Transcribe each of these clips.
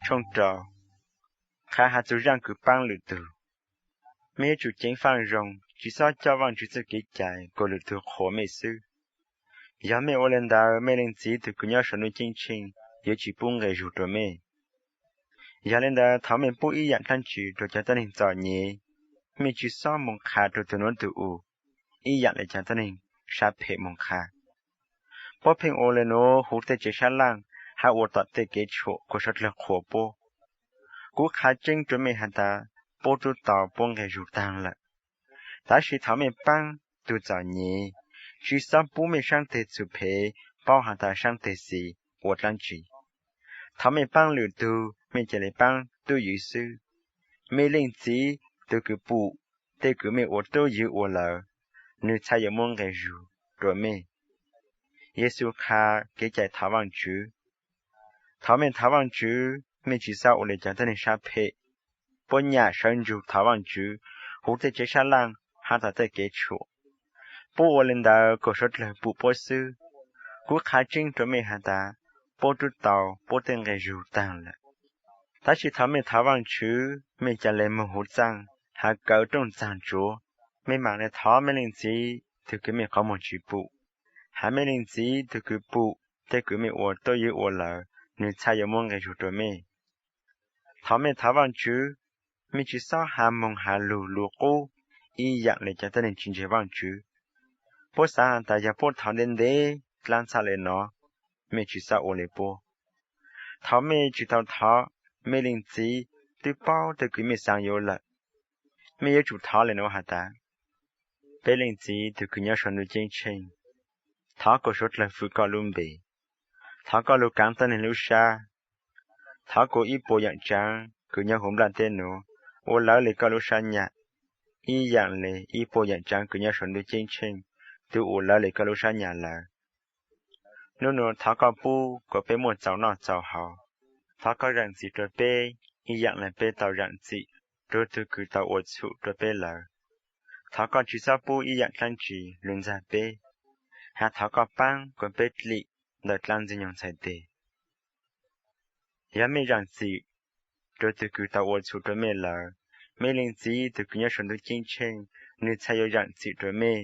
Tshooj rau, qha has txug zaaj kws paab lwm tug. Mej yuav tsum ceev faaj zoo, tsi xob coj Vaajtswv txuj kev cai kuas lwm tug qhuas mej xwb. Yog mej ua le ntawd, mej Leej Txiv tug kws nyob sau ntuj ceeb tsheej yuav tsi pub nqe zug rua mej. Yog le ntawd, thaus mej pub ib yaam dlaab tsi rua cov tuab neeg txom nyem, mej tsi xob moog qha rua tug nuav tug u, ib yaam le cov tuab neeg sab phem moog qha. Puab pheej ua le nuav huv tej tsev sab laaj, hab ua tom tej kev tshuam kuas suav dlawg qhuas puab. Kuv qha tseeb rua mej has tas, puab tub tau puab nqe zug taag lawm. Tab sis thaus mej paab tug txom nyem, tsi xob pub mej saab teg txhum phem paub has tas saab teg xis ua dlaab tsi. Thaus mej paab lwm tug, mej ca le paab tub ywv xwb. Mej Leej Txiv tug kws pum tej kws mej ua tub ywv ua lawm, nwg txhad yuav muab nqe zug rua mej. Yexus qha kev cai thov Vaajtswv. Thaus mej thov Vaajtswv, mej tsi xob ua le cov tuab neeg sab phem. Puab nyam sawv ntsug thov Vaajtswv huv tej tsev sab laaj hab tom tej kev tshuam. Puab ua le ntawd kuas suav dlawg pum puab xwb. Kuv qha tseeb rua mej has tas, puab tub tau puab tej nqe zug taag lawm. Tab sis thaus mej thov Vaajtswv, mej ca le moog huv txaaj, has kaw rooj txaag tsuav. Mej maam le thov mej Leej Txiv tug kws mej qhov muag tsi pum. Has mej Leej Txiv tug kws pum tej kws mej ua tub ywv ua lawm, nwg txhad yuav muab nqe zug rua mej. Thaus mej thov Vaajtswv, mej tsi xob has moog has lug lug qub ib yaam le cov tuab neeg tsi ntseeg Vaajtswv. Puab xaav has tas yog puab thov ntev ntev dlaab txhad le nuav, mej tsi xob ua le puab. Thaus mej tsi tau thov, mej Leej Txiv twb paub tej kws mej xaav yuav lawm. Mej yuav tsum thov le nuav has tas, Peb Leej Txiv tug kws nyob sau ntuj ceeb tsheej, thov kuas suav dlawg fwm koj lub npe. Thov koj lug kaav tuab neeg lub sab. Thov kuas ib puas yaam tsaav kws nyob huv nplaj teb nuav ua lawv le koj lub sab nyam, ib yaam le ib puas yaam tsaav kws nyob sau ntuj ceeb tsheej tug ua lawv le koj lub sab nyam lawm. Nub nuav thov koj pub kuas peb muaj txaus noj txaus haus. Thov koj zaam txim rua peb ib yaam le peb tau zaam txim rua tug kws tau ua txhum rua peb lawm. Thov koj tsi xob pub ib yaam dlaab tsi lug ntxag peb, has thov koj paab kuas peb dlim ntawm dlaab Ntxwg Nyoog txhais teg. Yog mej zaam txim rua tug kws tau ua txhum rua mej lawm, mej Leej Txiv tug kws nyob sau ntuj ceeb tsheej, nwg txhad yuav zaam txim rua mej.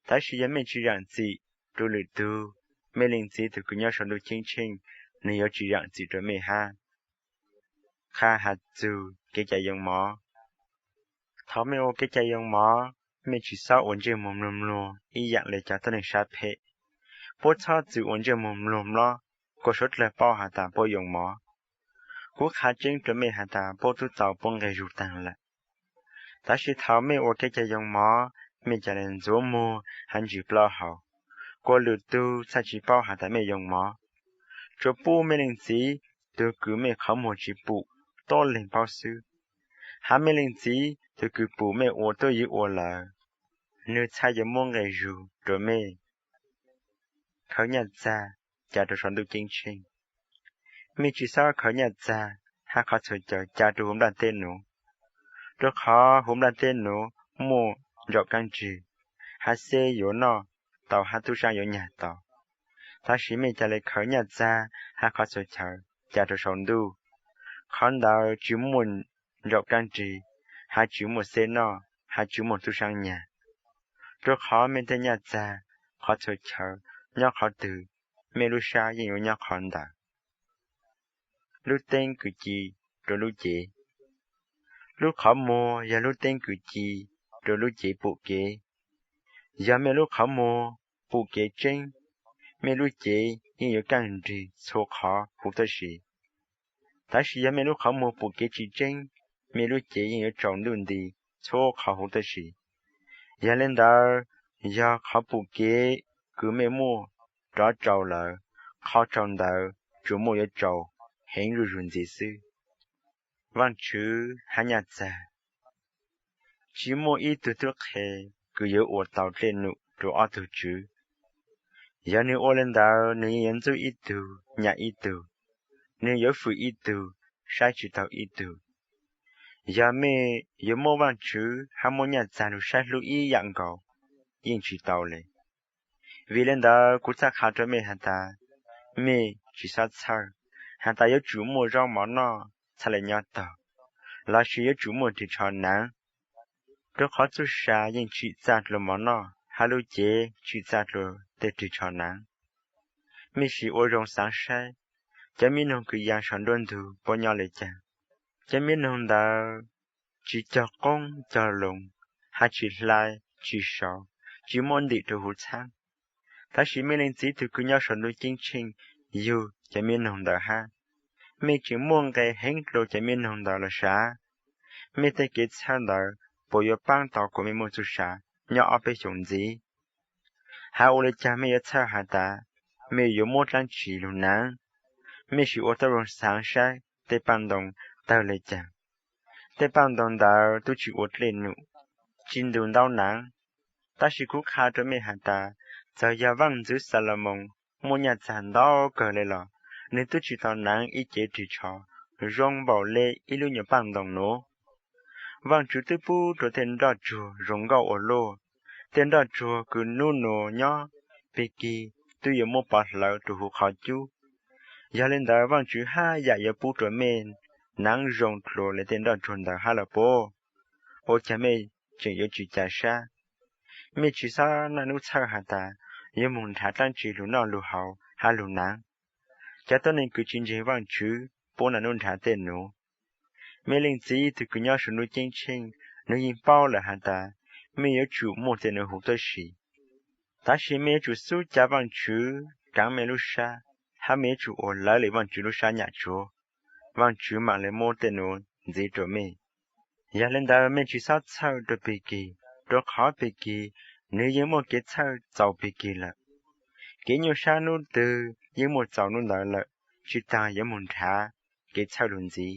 Tab sis yog mej tsi zaam txim rua lwm tug, mej Leej Txiv tug kws nyob sau ntuj ceeb tsheej, nwg yuav tsi zaam txim rua mej hab. Qha has txug kev cai yoo mov. Thaus mej ua kev cai yoo mov, mej tsi xob ua ntsej muag mluag mluag ib yaam le cov tuab neeg sab phem. Puab txhob txwm ua ntsej muag mluag mlob kuas suav dlawg paub has tas puab yoo mov. Kuv qha tseeb rua mej has tas puab tub tau puab nqe zug taag lawm. Tab sis thaus mej ua kev cai yoo mov, mej ca le ntxuav muag hab ntsis plaub hau kuas lwm tug txhaj tsi paub has tas mej yoo mov. Tsuas pub mej Leej Txiv tug kws mej qhov muag tsi pum tuab leeg paub xwb. Hab mej Leej Txiv tug kws pum mej ua tuab ywv ua lawm, nwg txhad yuav muab nqe zug rua mej. Khawv nyaj txag ca rua sau ntuj ceeb tsheej. Mej tsi xob khawv nyaj txag hab qhov txhua chaw ca rua huv nplaj teb nuav, rua qhov huv nplaj teb nuav muaj ntsaum kaab ntseg, hab xeb yuav noj tau hab tub saab yuav nyag tau. Tab sis mej ca le khawv nyaj txag hab qhov txhua chaw ca rua sau ntuj. Qhov ntawd tsi muaj ntsaum kaab ntseg, hab tsi muaj xeb noj, hab tsi muaj tub saab nyag. Rua qhov mej tej nyaj txag qhov txhua chaw nyob qhov twg, mej lub sab yeej yuav nyob qhov ntawd. Lub teeb kws ci rua lub cev. Lub qhov muag yog lub teeb kws ci rua lub cev pum kev. Yog mej lub qhov muag pum kev tseeb, mej lub cev yeej yuav kaaj nrig txhua qhov huv tuab si. Tab sis yog mej lub qhov muag pum kev tsi tseeb, mej lub cev yeej yuav tsaus ntuj nti txhua qhov huv tuab si. Yog le ntawd, yog qhov pum kev kws mej muaj rov tsaus lawm, qhov tsaus ntawd tsuas muaj yuav tsaus heev zuj zus ntxiv xwb. Vaajtswv hab nyaj txag. Tsi muaj ib tug tub qhe kws yuav ua tau dlej num rua ob tug tswv. Yog nwg ua le ntawd, nwg yeej yuav ntxub ib tug nyam ib tug, nwg yuav fwm ib tug saib tsi taug ib tug. Yog mej yuav muab Vaajtswv hab muab nyaj txag lug saib hlub ib yam nkaus, yeej tsi tau le. Vim le ntawd kuv txhaj qha rua mej has tas, mej tsi xob txhawj, has tas yuav tsum muaj zaub mov noj txhaj le nyob taug, lossis yuav tsum muaj ris tsho hnav, rau qhov txuj sa yeej tsim txaj dlua mov noj hab lub cev tsim txaj dlua tej ris tsho hnav. Mej sim ua zoo xaav saib, cov mib noog kws ya saum nruab ntug puab nyob le caag. Cov mib noog ntawd tsis cog qoob cog loo, hab tsis hlai tsis saud, tsis muab ntim rua huv txhab. Tab sis mej leej txiv tug kws nyob saum ntuj ceeb tsheej yug cov mib noog ntawd hab. Mej tseem muaj nqe heev dlua cov mib noog ntawd los sav. Mej tej kev txhawj ntawd puas yuav paab tau kuas mej muaj txuj sa nyob ob peb xyoos ntxiv? Hab ua le caag mej yuav txhawj has tas mej yuav muab dlaab tsi lug hnav? Mej sim ua tau zoo xaav saib tej paaj ntoo tawg le caag. Tej paaj ntoo ntawd tub tsis ua dlej num, tsis ntu ntaub hnav. Tab sis kuv qha rua mej has tas, txawm yog vaaj ntxwv Xalumoos muaj nyaj txag ntau kawg le los nwg tub tsis tau hnav ib cev ris tsho zoo npaum le ib lub nyuas paaj ntoo nuav. Vaajtswv twb pub rua tej nroj tsuag zoo nkauj ua luaj. Tej nroj tsuag kws nub nua nyob pig kig twb yuav muab pov hlawv rua huv qhov cub. Yog le ntawd Vaajtswv haj yam yuav pub rua mej hnav zoo dlua le tej nroj tsuag ntawd hab lawm puab? Ua caag mej tseem yuav tsis ca sab? Mej tsis xob naj nub txhawj has tas yuav moog nrhav dlaab tsi lug noj lug haus hab lug hnav. Cov tuab neeg kws tsis ntseeg Vaajtswv puab naj nub nrhav tej nuav. Mej leej txiv tug kws nyob saum ntuj ceeb tsheej, nwg yeej paub lawm has tas mej yuav tsum muaj tej nuav huv tuab si. Tab sis mej yuav tsum xub ca Vaajtswv kaav mej lub sab, hab mej yuav tsum ua lawv le Vaajtswv lub sab nyam tsuav, Vaajtswv maam le muab tej nuav ntxiv rua mej. Yog le ntawd mej tsis xob txhawj rua pig kig, rua qhov pig kig nwg yeej muaj kev txhawj txaus pig kig lawm. Kev nyuaj sab nub twg yeej muaj txaus nub ntawd lawm, tsis taag yuav moog nrhav kev txhawj lug ntxiv.